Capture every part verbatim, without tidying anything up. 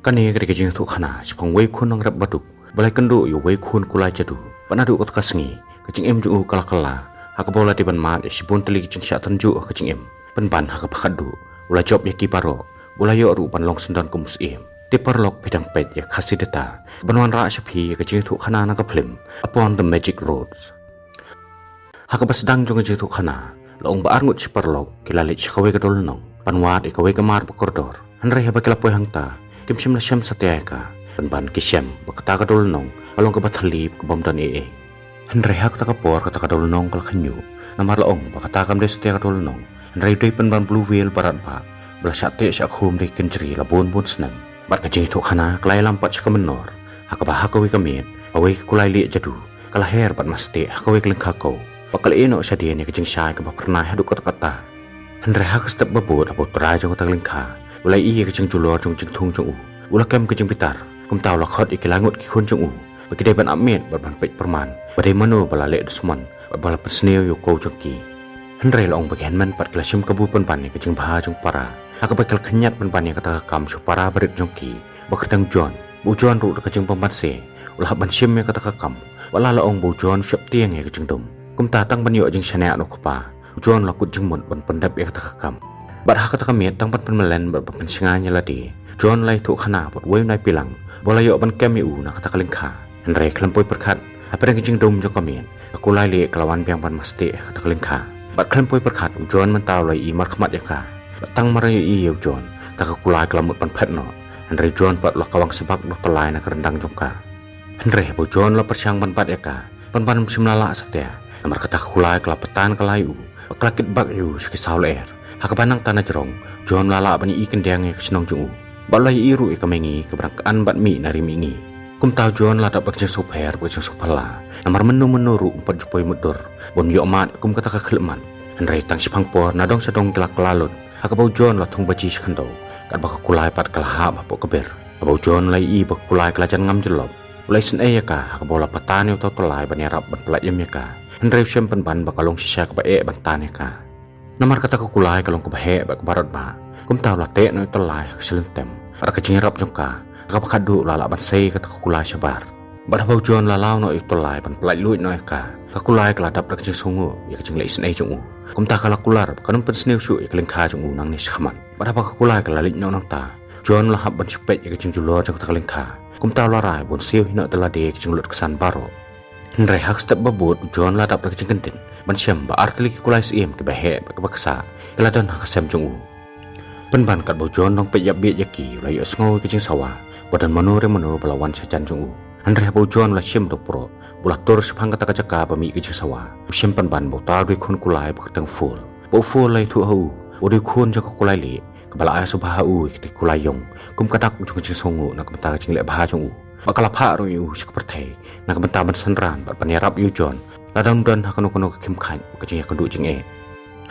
Kane ka dei ka jingïathuhkhana shaphang uwei u khun nongrep baduk ba la ïakynduh ïa uwei u khun kulai jadu. Bad naduh kata ka sngi ka jingim jong u ka la kylla, ha kaba u la dei ban mad ïa shibun tylli ki jingshah tynjuh ha ka jingim, pynban ha kaba khatduh u la jop ïa ki baroh, u la ïoh ruh ban long syndon kum u syiem. Te paralok, phi dang peit ïa Khasi Data, ban wanrah sha phi ïa ka jingïathuhkhana na ka phlim Upon the Magic Roads. Ha kaba sdang jong ka jingïathuhkhana, la ong ba arngut shi paralok ki la leit sha kawei ka dewlynnong ban wad ïa kawei ka mar ba kordor. Hynrei haba ki la poi hangta, kim shym la shem satia ïa ka, pynban ki shem ba kata ka dewlynnong ka long kaba thylli bad ka bym don ei ei. Hynrei ha kata ka por kata ka dewlynnong ka la khynñiuh, namar la ong ba kata kam dei satia ka dewlynnong, hynrei dei pynban blue whale barat bah ba la shah teh shah khum da ki kynjri la bun bun snem. Bad ka jingïathuhkhana ka la ïalam pat sha ka mynnor, ha kaba ha kawei ka miet kawei ka kulai lieh jadu ka la her bad mastieh ha kawei ka lyngkha kew, bad ka la ïeh noh shadien ïa ka jingshai kaba phyrnai haduh katta katta. Hynrei ha ka step ba bud, haba u trai jong kata ka lyngkha u la ïohi ïa ka jingjulor jong ka jingthung jong u, u la kem ka jingbitar. Kumta u la khot ïa ki laingut ki khun jong u ba ki dei ban ap miet bad ban peit pyrman ba dei mano ba la leh dusmon bad ba la pynsniew ïa u kew jong ki. Hynrei la ong ba ki hynmen pat ki la shim kabu pynban ïa ka jingbha jong u para, ha kaba ki la khynñiat pynban ïa kata ka kam sha u para barit jong ki ba kyrteng u John. Ba u John ruh da ka jingbymbanse u la hap ban shim ïa kata ka kam, wat la la ong ba u John u sheptieng ïa ka jingdum. Kumta tang ban ïoh jingshaniah na u kpa, u John u la kut jingmut ban pyndep ïa kata ka kam. Bad ha kata ka miet, tang ban pynmyllen bad ban pynshngaiñ ïa lade, u John u la ïathuhkhana bad uwei u nai pilang ba u la ïoh ban kem ïa u na kata ka lyngkha. Hynrei khlem poi pyrkhat, hapdeng ka jingdum jong ka miet, ka kulai lieh ka la wan biang ban mastieh ha kata ka lyngkha. Bad khlem poi pyrkhat, u John mynta u la ïohi markhmat ïa ka. Bad tang mar ïohi ïa u John, kata ka kulai ka la mut ban phet noh. Hynrei u John pat u la kawang sbak da u tyllai na ka ryndang jong ka. Hynrei haba u John u la pyrshang ban bat ïa ka, pynban um shym la lah satia, namar kata ka kulai ka la patan ka la ïa u bad ka la kit bak ïa u sha ki saw lyer. Ha kaba nangta na jrong, u John u la lah ban ïohi khyndiat ïa ka shnong jong u, bad u la ïohi ruh ïa ka mihngi kaba dang ka-an bad mih na ri mihngi. Kumta u John u la dap da ka jingsngewpher bad ka jingsngewphylla, namar mynno mynno ruh um pat ju poi mutdur ban ïoh mad kum kata ka khyllipmat. Hynrei tang shiphang por, na dong sha dong ki la kylla lut, ha kaba u John u la thung baji sha khyndew, katba ka kulai pat ka la hap hapoh ka bir. Haba u John u la ïohi ba ka kulai ka la jan ngam jyllop, u la isynei ïa ka ha kaba u la patan ïa uta u tyllai ban ïarap ban pyllait im ïa ka. Hynrei u shem pynban ba ka long shisha kaba eh ban tan ïa ka, namar kata ka kulai ka long kaba heh bad kaba rat bah. Kumta u la teh noh ïa u tyllai ha ka shyllangtem, bad ha ka jingïarap jong ka, ha kaba khatduh u la lah ban sei ïa kata ka kulai shabar. Bad haba u John u la law noh ïa u tyllai ban pyllait luid noh ïa ka, ka kulai ka la dap da ka jingsngewnguh ïa ka jingleh isynei jong u. Kumta ka la kular ba kan ym pynsniew shuh ïa ka lyngkha jong u nangne shakhmat. Bad haba ka kulai ka la leit noh nangta, u John u la hap ban shu peit ïa ka jingjulor jong kata ka lyngkha. Kumta u la rai ba un siew hi noh da lade ïa ka jinglut ksan baroh. Hynrei ha ka step ba bud, u John u la dap da ka jingkyndit ban shem ba ar tylli ki kulai syiem kiba heh bad kiba ksah ki la don ha ka sem jong u. Pynban katba u John u dang peit ïapbiej ïa ki, u la ïohsngew ïa ka jingsawa ba don mano re mano ba la wan sha jan jong u. Hynrei haba u John u la shim da u proh, ba u la tur shaphang kata ka jaka ba mih ka jingsawa, u shem pynban ba uta u dei u khun kulai ba kyrteng u Fool. Ba u Fool u la ïathuh ha u ba u dei u khun jong ka kulai lieh kaba la ai sngewbha ha u ïa kita ki kulai ïong kum ka dak jong ka jingsngewnguh na ka bynta ka jingleh bha jong u. Bad ka la phah ruh ïa u sha ka pyrthei na ka bynta ban synran bad ban ïarap ïa u John lada un don ha kano kano ka khim khaid bad ka jingïakynduh jingeh.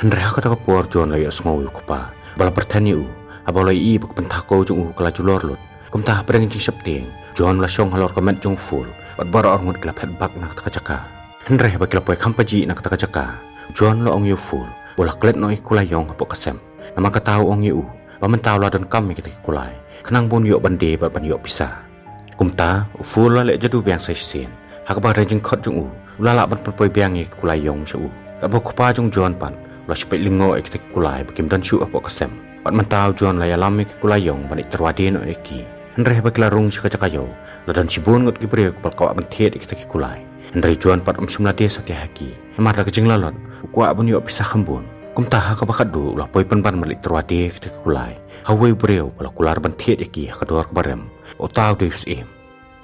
Hynrei ha kata ka por u John u la ïohsngew ïa u kpa ba la pyrthen ïa u, haba u la ïohi ba ka bynta kew jong u ka la julor lut. Kumta hapdeng ka jingsheptieng, u John u la shong halor ka met jong u Fool, bad baroh arngut ki la phet bak na kata ka jaka. Hynrei haba ki la poi kham pajih na kata ka jaka, u John u la ong ïa u Fool ba u la klet noh ïa ki kulai ïong hapoh ka sem. Namar kata u ong ïa u ba mynta u la donkam ïa kita ki kulai, khnang ba un ïoh ban die bad ban ïoh pisa. Kumta u Fool u la leh jadu biang sa shisien, ha kaba ha ka jingkhot jong u, u la lah ban pynpoi biang ïa ki kulai ïong sha u. Katba u kpa jong u John pat u la shu peit lyngngoh ïa kita ki kulai ba kim don shuh hapoh ka sem. Bad mynta u John u la ïalam ïa ki kulai ïong ban leit tyrwa die noh ïa ki. Hynrei haba ki la rung sha ka jaka ïew, la don shibun ngut ki briew kiba la kwah ban thied ïa kita ki kulai. Hynrei u John pat um shym la die satia ha ki, namar da ka jinglalot u kwah ban ïoh pisa kham bun. Kumta ha kaba khatduh u la poi pynban ban leit tyrwa die ïa kita ki kulai ha uwei u briew ba la kular ban thied ïa ki ha ka dor kaba rem, ba uta u dei u syiem.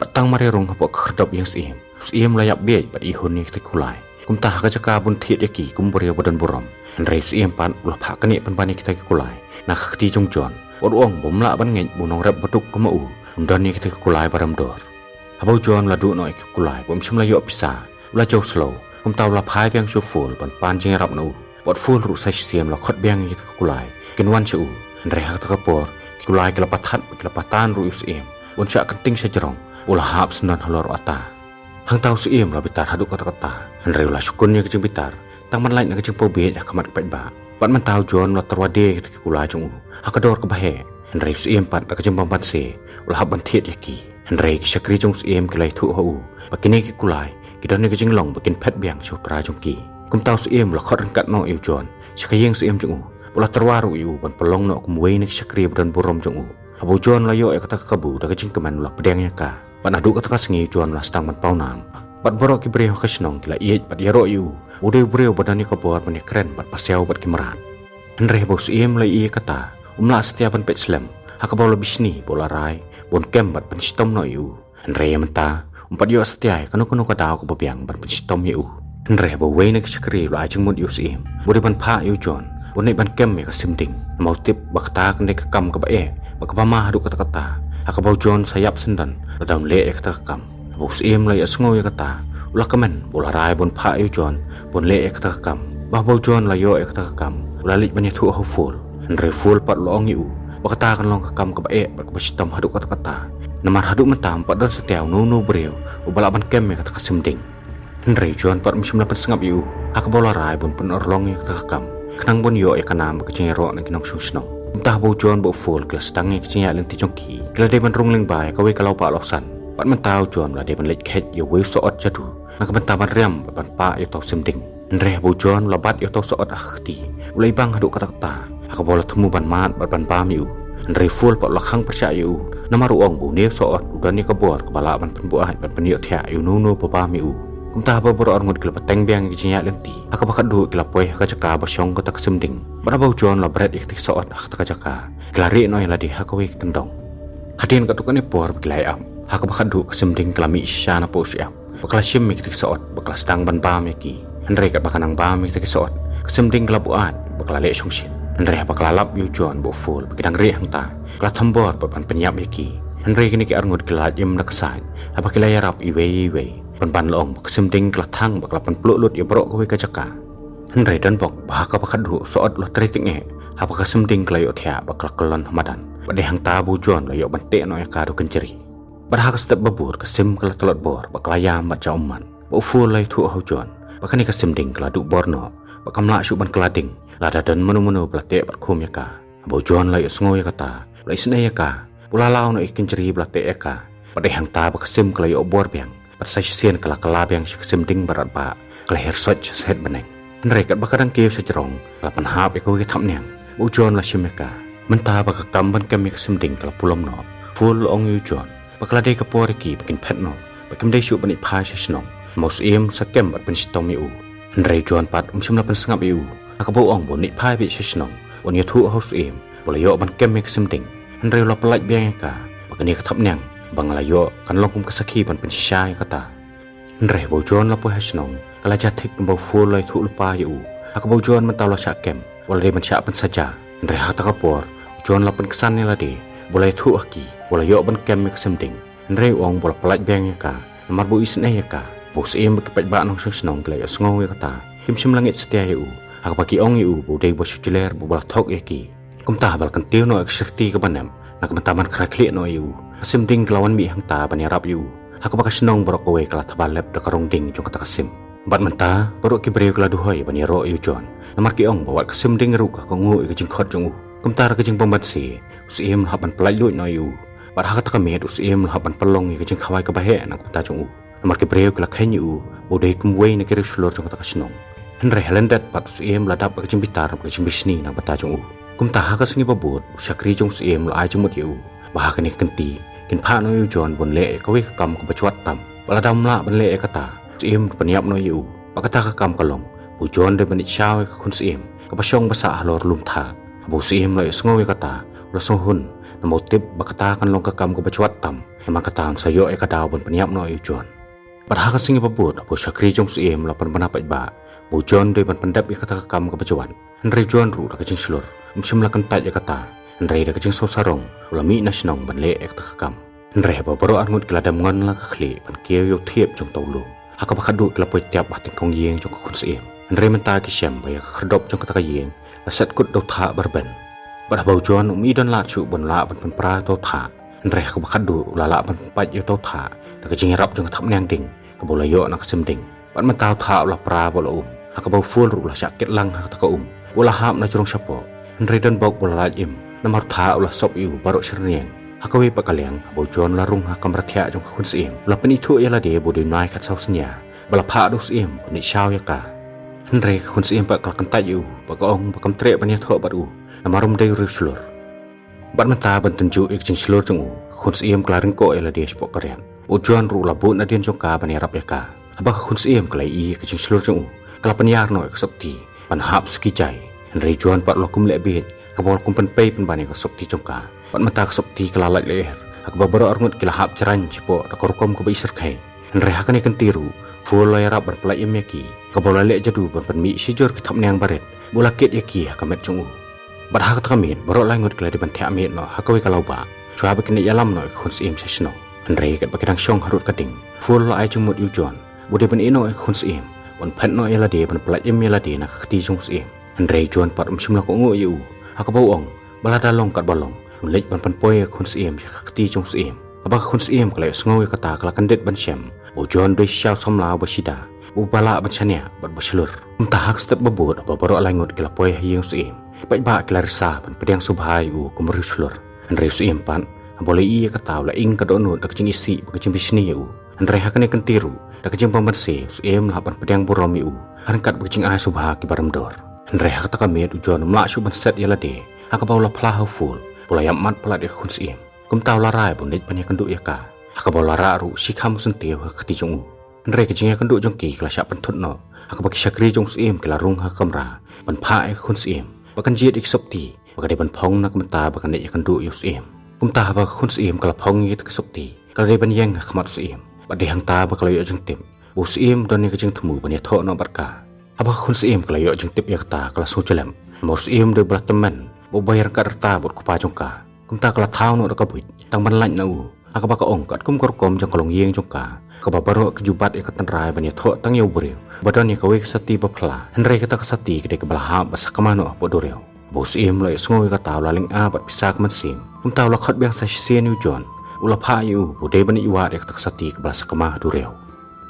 Bad tang mar ïarung hapoh ka khyrdop ïing syiem, u syiem u la ïapbiej bad ihun ïa kita ki kulai. Kumta ha ka jaka ban thied ïa ki kum u briew ba don burom, hynrei u syiem pat u la phah knieh pynban ïa kita ki kulai na ka kti jong u John, bad u ong ba um lah ban ngeit ba u nongrep baduk kum u un don ïa kita ki kulai ba rem dor. Haba u John u la duh noh ïa ki kulai ba um shym la ïoh pisa, u la jew slem. Kumta u la phai biang sha u Fool ban pan jingïarap na u. Bad u Fool ruh sa shisien u la khot biang ïa kita ki kulai ba kin wan sha u. Hynrei ha kata ka por ki kulai ki la pathat bad ki la patan ruh ïa u syiem ba un shah kynting sha jrong, ba u la hap syndon halor u ata. Hangta u syiem u la bitar haduh katta katta, hynrei u la shu kun ïa ka jingbitar tang ban lait na ka jingpawbiej ha khmat ka paidbah. Bad mynta u John u la tyrwa die ïa kita ki kulai jong u ha ka dor kaba heh. Hynrei u Syiem pat da ka jingbymbanse u la hap ban thied ïa ki. Hynrei ki shakri jong u Syiem ki la ïathuh ha u ba kine ki kulai ki don ïa ka jinglong ba kin phet biang sha u trai jong ki. Kumta u Syiem u la khot ryngkat noh ïa u John sha ka ïing syiem jong u, u la tyrwa ruh ïa u ban pynlong noh kum uwei na ki shakri ba don burom jong u. Haba u John u la ïoh ïa kata ka kabu, da ka jingkmen u la pdiang ïa ka. Bad naduh kata ka sngi u John u la sdang ban pawnam. Bad baroh ki briew ha ka shnong ki la ïeit bad ïaroh ïa u, u dei u briew ba don ïa ka bor ban ïakren bad pasiaw bad ki mrad. Hynrei haba u Syiem u la ïohi ïa kata, um lah satia ban peit slem, ha kaba u la bishni bad u la rai ba un kem bad pynshitom noh ïa u. Hynrei ïa mynta um pat ïoh satia ïa kano kano ka daw kaba biang ban pynshitom ïa u. Hynrei haba uwei na ki shakri u la ai jingmut ïa u Syiem ba u dei ban phah ïa u John ba un leit ban kem ïa ka sim ding, namar u tip ba kata kan dei ka kam kaba eh bad kaba ma haduh katta katta. Ha kaba u John sa ïap syndon lada un leh ïa kata ka kam. Haba u Syiem u la ïohsngew ïa kata, u la kmen bad u la rai ba un phah ïa u John ba un leh ïa kata ka kam. Bad haba u John u la ïoh ïa kata ka kam, u la leit ban ïathuh ha u Fool. Hynrei u Fool pat u la ong ïa u ba kata kan long ka kam kaba eh bad kaba shitom haduh katta katta, namar haduh mynta um pat don satia uno uno u briew uba lah ban kem ïa kata ka sim ding. Hynrei u John pat um shym la pynsngap ïa u, ha kaba u la rai ba un pynurlong ïa kata ka kam, khnang ba un ïoh ïa ka nam bad ka jingïaroh na ki nongshong shnong. Kumta haba u John bad u Fool ki la sdang ïa ka jingïaid lynti jong ki, ki la dei ban rung lyngba ïa kawei ka lawbah lawsan. Bad mynta u John u la dei ban leit kheit ïa uwei u sohot jadu na ka bynta ban riam bad ban pah ïa uta u sim ding. Hynrei haba u John u la bat ïa uta u sohot ha ka kti, u la ibang haduh katta katta, ha kaba u la thmu ban mad bad ban bam ïa u. Hynrei u Fool pat u la khang pyrshah ïa u, namar u ong ba une u sohot u don ïa ka bor kaba lah ban pynbuaid bad pynïohthiah ïa uno uno uba bam ïa u. Kumta haba baroh arngut ki la bteng biang ïa ka jingïaid lynti, ha kaba khatduh ki la poi ha ka jaka ba shong kata ka sim ding. Bad haba u John u la bret ïa kata ka sohot ha kata ka jaka, ki la rieh noh ïa lade ha kawei ka kyndong. Hadien katto katne por ba ki la ïap, ha kaba khatduh ka sim ding ka la mih shisha napoh u shyiap, bad ka la shim ïa kata ka sohot bad ka la sdang ban bam ïa ki. Hynrei katba ka nang bam ïa kata ka sohot, ka sim ding ka la buaid bad ka la leh shongshit. Hynrei haba ka la lap ïa u John bad u Fool ba ki dang rieh hangta, ka la thombor bad ban pynïap ïa ki. Hynrei kine ki arngut ki la lait im da ka sait haba ki la ïarap iwei ïa iwei. Pynban la ong ba ka sim ding ka la thang bad ka la pynpluh lut ïa baroh kawei ka jaka. Hynrei don bok ba ha kaba khatduh u sohot u la trei tyngeh, haba ka sim ding ka la ïohthiah bad ka la kyllon ha madan. Bad dei hangta ba u John u la ïoh ban teh noh ïa ka da u kynjri. Bad ha ka step ba bud ka sim ka la tlot bor bad ka la ïam bad jia ummat. Bad u Fool u la ïathuh ha u John ba kane ka sim ding ka la duh bor noh bad kam lah shuh ban kylla ding lada don mano mano ba la teh bad khum ïa ka. Haba u John u la ïohsngew ïa kata, u la isynei ïa ka ba u la law noh ïa ka kynjri ba la teh ïa ka. Bad dei hangta ba ka sim ka la ïoh bor biang, bad sa shisien ka la kylla biang sha ka sim ding ba radbah, ka la hiar soit sha shet bneng. Hynrei katba ka dang kiew sha jrong, ka la pynhap ïa kawei ka thapniang bad u John u la shim ïa ka. Mynta ba ka kam ban kem ïa ka sim ding ka la pulom noh, u Fool u la ong ïa u John ba ka la dei ka por ïa ki ba kin phet noh, ba kim dei shuh ban leit phai sha shnong, namar u Syiem u sa kem bad pynshitom ïa u. Hynrei u John pat um shym la pynsngap ïa u, ha kaba u ong ba un leit phai beit sha shnong, un ïathuh ha u Syiem ba u la ïoh ban kem ïa ka sim ding. Hynrei u la pyllait biang ïa ka ba kane ka thapniang ba nga la ïoh kan long kum ka sakhi ban pynshisha ïa kata. Hynrei haba u John u la poi ha shnong, ka la jia thik kumba u Fool u la ïathuh lypa ïa u. Ha kaba u John mynta u la shah kem, u la dei ban shah pynsaja. Hynrei ha kata ka por u John u la pynksan ïa lade ba u la ïathuh ha ki ba u la ïoh ban kem ïa ka sim ding. Hynrei u ong ba u la pyllait biang ïa ka, namar ba u isynei ïa ka ba u Syiem bad ki paidbah nongshong shnong ki la ïohsngew ïa kata, kim shym la ngeit satia ïa u, ha kaba ki ong ïa u ba u dei uba shu jler bad uba la thok ïa ki. Kumta haba la kyntiew noh ïa ka shyrti kaba nyngkong, na ka bynta ban krai khlieh noh ïa u, ka sim ding ka la wan mih hangta ban ïarap ïa u, ha kaba ka shnong baroh kawei ka la thaba lep da ka rong ding jong kata ka sim. Bad mynta baroh ki briew ki la duhoi ban ïaroh ïa u John, namar ki ong ba wat ka sim ding ruh ka kohnguh ïa ka jingkhot jong u. Kumta da ka jingbymbanse u Syiem u la hap ban pyllait luid noh ïa u. Bad ha kata ka miet u Syiem u la hap ban pynlong ïa ka jingkhawai kaba heh na ka bynta jong u, namar ki briew ki la kheiñ ïa u ba u dei kum uwei na ki riewshlur jong kata ka shnong. Hynrei ha lyndet pat u Syiem u la dap da ka jingbitar bad ka jingbishni na ka bynta jong u. Kumta ha ka sngi ba bud u shakri jong u Syiem u la ai jingmut ïa u ba ha kane ka kynti kin phah noh ïa u John ba un leh ïa kawei ka kam kaba jwat tam. Bad lada um lah ban leh ïa kata, u Syiem un pynïap noh ïa u. Bad kata ka kam ka long ba u John u dei ban leit shaw ïa ka khun syiem kaba shong ba sah halor lum thah. Haba u Syiem u la ïohsngew ïa kata, u la sngewhun, namar u tip ba kata kan long ka kam kaba jwat tam. Namar kata un sa ïoh ïa ka daw ban pynïap noh ïa u John. Bad ha ka sngi ba bud haba u shakri jong u Syiem u la pynbna paidbah ba u John u dei ban pyndep ïa kata ka kam kaba jwat, hynrei u John ruh da ka jingshlur um shym la kyntait ïa kata. Hynrei da ka jingsngewsarong u la mih na shnong ban leh ïa kata ka kam. Hynrei haba baroh arngut ki la dem ngon la ka khlieh ban kiew ïa u thiep jong uta u lum, ha kaba khatduh ki la poi tiap ha tyngkong ïing jong ka khun syiem. Hynrei mynta ki shem ba ïa ka khyrdop jong kata ka ïing la set kut da u thah ba rben. Bad haba u John um i don lad shuh ban lah ban pynpra ïa uta u thah, hynrei ha kaba khatduh u la lah ban pynpait ïa uta u thah da ka jingïarap jong ka thapniang ding kaba u la ïoh na ka sim ding. Bad mynta u thah u la pra bad u la um, ha kaba u Fool ruh u la shah kit lang ha kata ka um bad u la hap na jrong shapoh. Hynrei don bok ba u la lait im, Namar u Thah u la sop ïa u baroh shi rynïeng. Ha kawei pat ka liang, haba u John u la rung ha ka kamra thiah jong ka khun syiem, u la pynithuh ïa lade ba u dei u nai khatsaw synñia, ba la phah da u syiem ban ïashaw ïa ka. Hynrei ka khun syiem pat ka la kyntait ïa u, bad ka ong ba kam treh ban ïathoh bad u, namar um dei u riewshlur. Bad mynta ban tynjuh ïa ka jingshlur jong u, ka khun syiem ka la ryngkoh ïa lade shapoh ka riat. U John ruh u la bud nadien jong ka ban ïarap ïa ka. Haba ka khun syiem ka la ïohi ïa ka jingshlur jong u, ka la pynïar noh ïa ka sopti ban hap suki jai. Hynrei u John pat u la kum leh bieit, kaba u la kum pynpei pynban ïa ka sopti jong ka. Bad mynta ka sopti ka la lait lyer, ha kaba baroh arngut ki la hap jraiñ shapoh da ka rukom kaba isyrkhei. Hynrei ha kane ka kynti ruh, u Fool u la ïarap ban pyllait im ïa ki, kaba u la leh jadu ban pynmih shijur ki thapniang barit ba u la kit ïa ki ha ka met jong u. Bad ha kata ka miet, baroh lai ngut ki la dei ban thiah miet noh ha kawei ka lawbah, shuwa ba kin ïalam noh ïa ka khun syiem sha shnong. Hynrei katba ki dang shong harud ka ding, u Fool u la ai jingmut ïa u John ba u dei ban ïeh noh ïa ka khun syiem, ban phet noh ïa lade, ban pyllait im ïa lade na ka kti jong u syiem. Hynrei u John pat um shym la kohnguh ïa u, ha kaba u ong ba lada long katba long, un leit ban pynpoi ïa ka khun syiem sha ka kti jong u syiem. Haba ka khun syiem ka la ïohsngew ïa kata, ka la kyndit ban shem ba u John u dei shisha u samla uba shida, uba lah ban shaniah bad ba shlur. Kumta ha ka step ba bud, haba baroh lai ngut ki la poi ha ïing u syiem, ki paidbah ki la risa ban pdiang sngewbha ïa u kum u riewshlur. Hynrei u syiem pat, haba u la ïohi ïa kata, u la ing ka dohnud da ka jingisih bad ka jingbishni ïa u. Hynrei ha kane ka kynti ruh, da ka jingbymbanse, u syiem u la hap ban pdiang burom ïa u ryngkat bad ka jingai sngewbha kiba rem dor. Hynrei ha kata ka miet, u John um lah shuh ban set ïa lade, ha kaba u la phla ha u Fool ba u la ïap mat palat ïa ka khun syiem. Kumta u la rai ba un leit ban ïakynduh ïa ka, ha kaba u la rah ruh shikham u syntiew ha ka kti jong u. Hynrei ka jingïakynduh jong ki ka la shah pynthut noh, ha kaba ki shakri jong u syiem ki la rung ha ka kamra ban phah ïa ka khun syiem ba kan jied ïa ka sopti, ba ka dei ban phong na ka bynta ba kan leit ïakynduh ïa u syiem. Kumta haba ka khun syiem ka la phong ïa ka sopti, ka la dei ban ïeng ha khmat u syiem. Bad dei hangta ba ka la ïoh jingtip ba u syiem u don ïa ka jingthmu ban ïathoh noh bad ka. Haba ka khun syiem ka la ïoh jingtip ïa kata, ka la sngewjlem, namar u syiem u dei uba la tymmen, ba u bai ryngkat rta bad u kpa jong ka. Kumta ka la thaw noh da ka buit tang ban lait na u, ha kaba ka ong katkum ka rukom jong ka longïing jong ka, ha kaba baroh ki ju bat ïa ka tynrai ban ïathoh tang ïa u briew ba don ïa kawei ka sati ba phylla. Hynrei kata ka sati ka dei kaba la hap ban sakma noh hapoh duriaw. Haba u syiem u la ïohsngew ïa kata, u la lyngngoh bad pisa ka mynsiem. Kumta u la khot biang sa shisien ïa u John, u la phah ïa u ba u dei ban ïoh wad ïa kata ka sati kaba la sakma ha duriaw.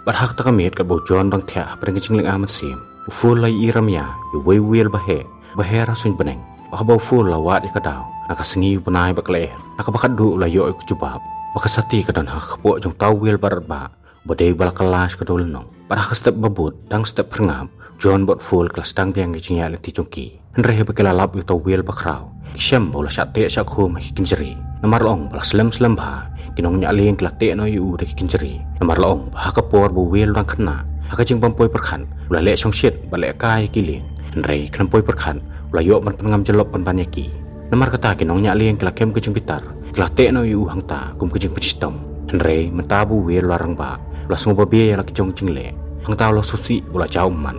Bad ha kata ka miet, katba u John u dang thiah hapdeng ka jinglyngngoh mynsiem, u Fool u la ïohi ramia ïa uwei u whale ba heh, ba her ha suiñ bneng. Bad haba u Fool u la wad ïa ka daw na ka sngi, u bnai bad ka lyer, ha kaba khadduh u la ïoh ïa ka jubab ba ka sati ka don ha ka kpoh jong uta u whale baratbah, ba dei ba la kylla sha ka dewlynnong. Bad ha ka step ba bud, dang step phyrngab, u John bad u Fool ki la sdang biang ïa ka jingïaid lynti jong ki. Hynrei haba ki la lap ïa uta u whale bakhraw, ki shem ba u la shah teh shah khum ha ki kynjri. Namar la ong ba la slem slem bha, ki nongñiah lieng ki la teh noh ïa u da ki kynjri. Namar la ong ba ha ka por ba u whale u dang khynnah, ha ka jingbym poi pyrkhat, u la leh shongshit bad leh kai ïa ki lieng. Hynrei khlem poi pyrkhat, u la ïoh ban pynngam jyllop pynban ïa ki. Namar kata ki nongñiah lieng ki la kem ka jingbitar, ki la teh noh ïa u hangta kum ka jingpynshitom. Hynrei mynta ba u whale u la rangbah, u la sngewbha bha ïa la ki jong ka jingleh. Hangta u la sngewsih ba u la jaw ummat.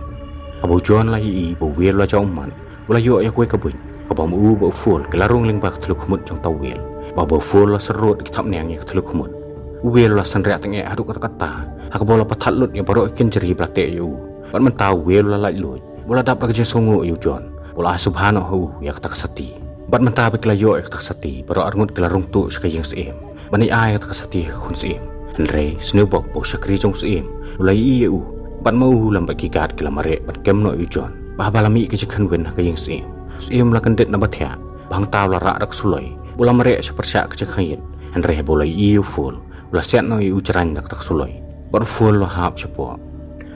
Haba u John u la ïohi ba u whale u la jaw ummat, u la ïoh ïa kawei ka buit, kaba ma u bad u Fool ki la rung lyngba ka thliew khmut jong uta u whale. Bad haba u Fool u la syrud da ki thapniang ïa ka thliew khmut, u whale u la synriah tyngeh haduh katta katta, ha kaba u la pynthat lut ïa baroh ki kynjri ba la teh ïa u. Bad mynta u whale u la laitluid, ba u la dap da ka jingsngewnguh ïa u John, ba u la ai sngewbha noh ha u ïa kata ka sati. Bad mynta ba ki la ïoh ïa kata ka sati, baroh arngut ki la rung tuh sha ka ïing syiem ban ai ïa kata ka sati ha ka khun syiem. Hynrei sniewbok ba u shakri jong u syiem u la ïohi ïa u, bad ma u lem bad ki guard ki la mareh ban kem noh ïa u John. Bad haba la mih ka jingkhynwin ha ka ïing syiem, u syiem u la kyndit na ba thiah, bad hangta u la rah da ka suloi ba u la mareh sha pyrshah ka jingkhang ïit. Hynrei haba u la ïohi ïa u Fool, u la siat noh ïa u jraiñ da kata ka suloi, bad u Fool u la hap shapoh.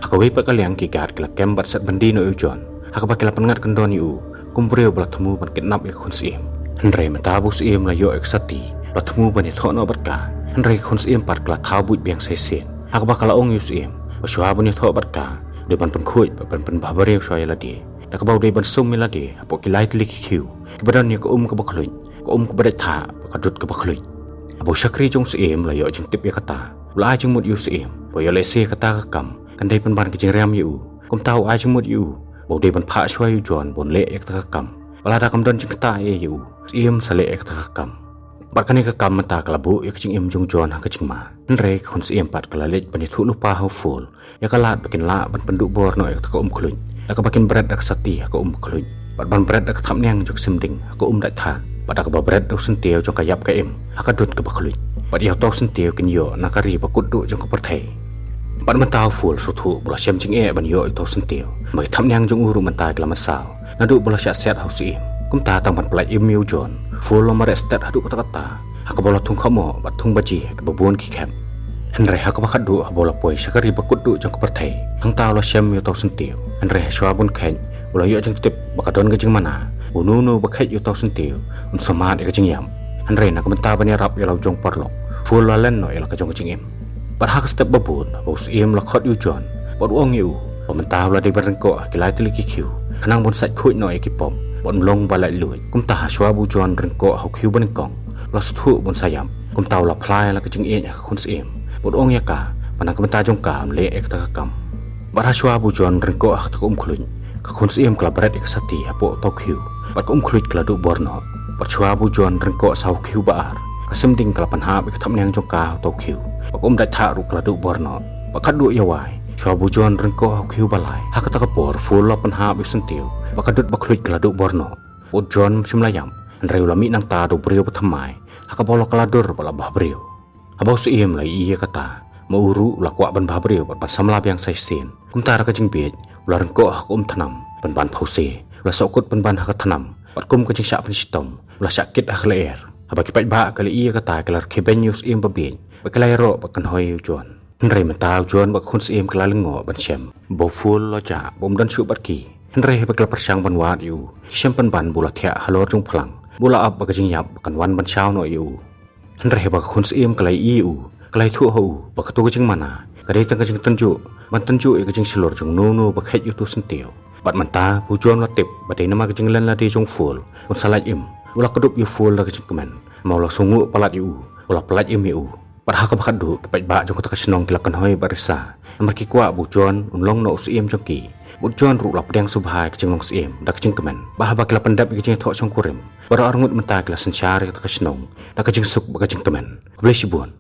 Ha kawei pat ka liang ki guard ki la kem bad set byndi noh ïa u John, ha kaba ki la pynngat kyndon ïa u kum u briew ba la thmu ban kidnap ïa ka khun syiem. Hynrei mynta ba u syiem u la ïoh ïa ka sati, u la thmu ban ïathoh noh bad ka. Hynrei ka khun syiem pat ka la thaw buit biang sa shisien, ha kaba ka la ong ïa u syiem ba shuwa ban ïathoh bad ka, u dei ban pynkhuid bad ban pynbhabriew shuwa ïa lade, da kaba u dei ban sum ïa lade hapoh ki lai tylli ki khiew kiba don ïa ka um kaba khluit, ka um kaba dait thah bad ka dud kaba khluit. Haba u shakri jong u syiem u la ïoh jingtip ïa kata, u la ai jingmut ïa u syiem ba ïoh lehse kata ka kam kan dei pynban ka jingriam ïa u. Kumta u ai jingmut ïa u ba u dei ban phah shuwa ïa u John ba un leh ïa kata ka kam, bad lada kam don jingktah ei ei ïa u, u syiem sa leh ïa kata ka kam. Bad kane ka kam mynta ka la buh ïa ka jingim jong u John ha ka jingma. Hynrei ka khun syiem pat ka la leit ban ïathuh lypa ha u Fool ïa ka lad ba kin lah ban pynduh bor noh ïa kata ka um khluit, da kaba kin bret da ka sati ha ka um khluit, bad ban bret da ka thapniang jong ka simding ha ka um dait thah, bad da kaba bret da u syntiew jong ka ïap ka im ha ka dud kaba khluit. Bad ïa uta u syntiew kin ïoh na ka ri ba kut duh jong ka pyrthei. Bad mynta u Fool u sngewthuh ba u la shem jingeh ban ïoh ïa uta u syntiew, ma ki thapniang jong u ruh mynta ki la mynsaw naduh ba u la shah siat ha u syiem. Kumta tang ban pyllait im ïa u John, Phul u la mareh stet haduh katta katta ha kaba u la thung khamo bad thung baji ha kaba bun ki khep. Hynrei ha kaba khatduh haba u la poi sha ka ri ba kut duh jong ka pyrthei, hangta u la shem ïa uta u syntiew. Hynrei ha shuwa bun kheit u la ïoh jingtip ba ka don ka jingmana ba uno uno ba kheit ïa uta u syntiew un sumar ïa ka jingïap. Hynrei na ka bynta ban ïarap ïa la u jong paralok, Phul u la len noh ïa la ka jong ka jingim. Bad ha ka step ba bud, ba u syiem u la khot ïa u John bad u ong ïa u ba mynta u la dei ban ryngkoh ha ki lai tylli ki khiew khnang ban sait khuid noh ïa ki pop bad un long ba laitluid. Kumta ha shuwa ba u John ryngkoh ha u khiew ba nyngkong, u la sngewthuh ban sa ïap. Kumta u la phla ïa la ka jingïeit ha ka khun syiem bad u ong ïa ka ba na ka bynta jong ka un leh ïa kata ka kam. Bad ha shuwa ba u John ryngkoh ha kata ka um khluid, ka khun syiem ka la bret ïa ka sati hapoh uta u khiew bad ka um khluid ka la duh bor noh. Bad shuwa ba u John ryngkoh sa u khiew ba ar, ka symding ka la pynhap ïa ka thapniang jong ka ha uta u khiew bad ka um dait thah ruh ka la duh bor noh. Bad khatduh ïa wai, shuwa ba u John ryngkoh ha u khiew ba lai, ha kata ka por Phul u la pynhap ïa u syntiew bad ka dud ba khluid ka la duh bor noh. Bad u John um shym la ïap, hynrei u la mih nangta da u briew ba thymmai ha kaba u la kylla dur bad la bah briew. Haba u syiem u la ïohi ïa kata, ma u ruh u la kwah ban bah briew bad ban samla biang sa shisien. Kumta da ka jingbieit u la ryngkoh ha ka um thnam pynban phewse. U la sohkut pynban ha ka thnam bad kum ka jingshah pynshitom u la shah kit ha ka lyer. Haba ki paidbah ki la ïohi ïa kata ki la rkhie beiñ ïa u syiem ba bieit bad ki la ïaroh bad kynhoi ïa u John. Hynrei mynta u John bad ka khun syiem ki la lyngngoh ban shem ba u Phul u la jah ba um don shuh bad ki. Hynrei haba ki la pyrshang ban wad ïa u, ki shem pynban ba u la thiah halor jong u phlang, ba u la ap ba ka jingïap ba kan wan ban shaw noh ïa u. Hynrei haba ka khun syiem ka la ïohi ïa u, ka la ïathuh ha u ba kato ka jingmana ka dei tang ka jingtynjuh ban tynjuh ïa ka jingshlur jong uno uno ba kheit ïa uto u syntiew. Bad mynta ba u John u la tip ba dei namar ka jinglen lade jong u Phul un sa lait im, u la kdup ïa u Phul da ka jingkmen. Namar u la sngewnguh palat ïa u, u la pyllait im ïa u. Bad ha kaba khatduh ki paidbah jong kata ka shnong ki la kynhoi bad risa, namar ki kwah ba u John un long noh u syiem jong ki. Bad u John ruh u la pdiang sngewbha ïa ka jinglong syiem da ka jingkmen. Bad haba ki la pyndep ïa ka jingïathoh shongkurim, baroh arngut mynta ki la synshar ïa kata ka shnong da ka jingsuk bad ka jingkmen. Khublei shibun.